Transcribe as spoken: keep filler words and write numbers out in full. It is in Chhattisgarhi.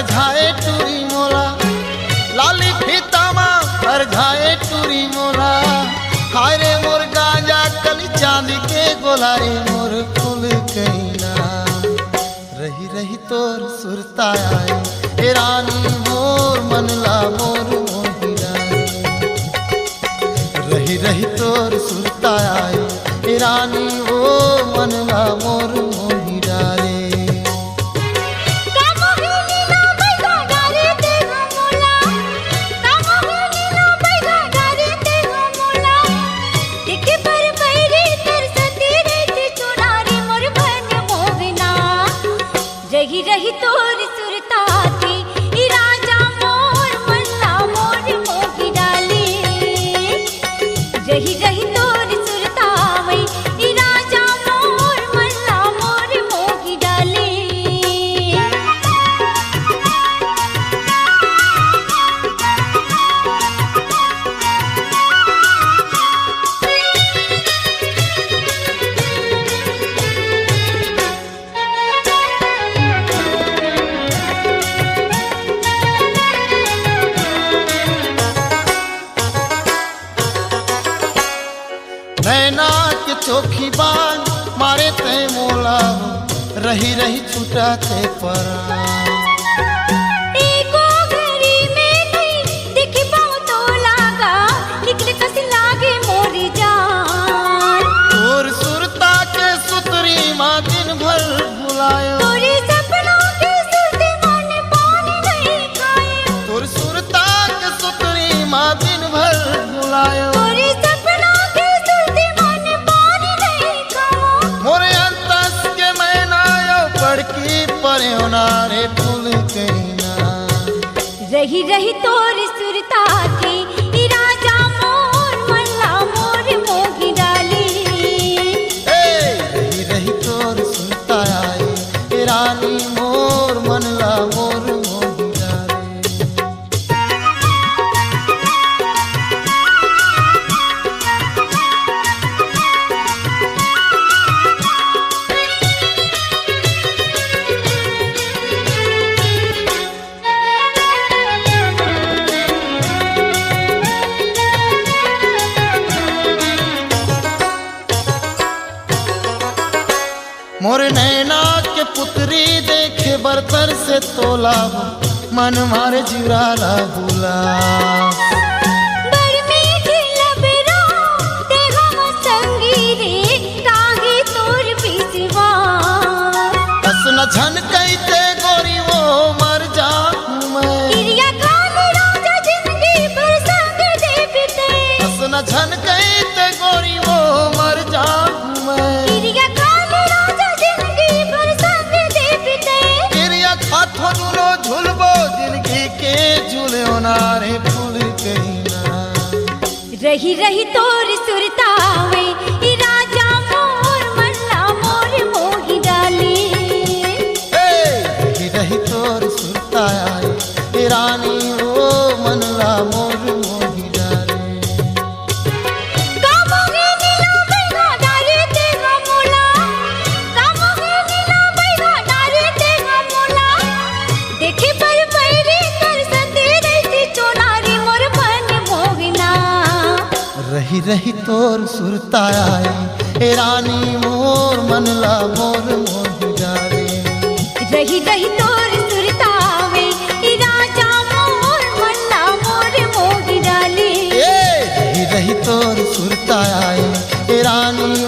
झाए टूरी मोला, लाली फीता मा हर झाए टूरी मोला। हाय रे मोर गांजा कली चांदी के गोला रे मोर फूल कहीना। रही रही तोर सुरता आए, ए रानी मोर मन ला मोर मोहिरा। रही रही तोर सुरता आए, ए रानी ओ मन ला मोर मोहिरा रे। का मोहिनी ला बैगा डारे ते हो मोला, का मोहिनी ला बैगा डारे ते हो मोला। देखे पर बैरी तरसती रहिथे चुनारी मोर मन मोहना। रही रही तोर सुरता थे, ई राजा मोर मन ला मोर मोहि डाले। रही रही तोर सुरता वई, ई राजा मोर मन ला मोर मोहि डाले। नैना के चोखी बान मारे ते मोला, रही रही छूटा ते परान। एको घरी में नहीं दिखी पाऊँ तो लागा, निकले कस लागे मोरी जान। तोर सुरता के सुतरी मा दिन भर भुलायो। तोरे सपना के सुरती मन पानी नहीं खायो। तोर सुरता के सुतरी मा दिन भर भुलायो। तोरे सपना के सुरती मन पानी नहीं खायो। मोरे अंतस के मैना यो पड़की परेवना रे फूल कहीना। रही रही तोर सुरता थे, ई राजा मोर मन ला मोर मोहि डाले। ए, रही रही तोर सुरता आए, ए रानी मोर मन ला मोर मोहि डाले। मोर नैना के पुतरी देखे बर तरसे तोला, मन मारे जिउरा ला बुला। बर में झिलबरा, तेरा संगी रे, काहे तोर बिसवा। अस न झन कहिते गोरी वो मर जाहूं मैं। किरिया खाली राजा जिंदगी भर संग दे बिते। अस न झन कहिते गोरी वो मर जाहूं मैं। किरिया खाली राजा जिंदगी भर संग दे बिते। किरिया खाथो दुनो झुलबो जिंदगी के झुलयो ना रे फूल कहीना। रही रही तोर सुरता आवे, ई राजा मोर मन ला मोर मोहि डाले। ए, रही रही तोर सुरता आए, ए रानी ओ मन ला मोर मोहि डाले। का मोहे नीला बैगा डारे ते हा मोला, का मोहे नीला बैगा डारे ते हा मोला। देखे पर पैरी कर सती रहिथे चोला रे मोर मन मोहना। रही रही तोर सुरता आए, ए रानी मोर मन ला मोर मोहि डाले। रही रही तोर सुरता आवे, ए राजा मोर मन ला मोर मोहि डाले। ए, रही रही तोर सुरता आए, ए रानी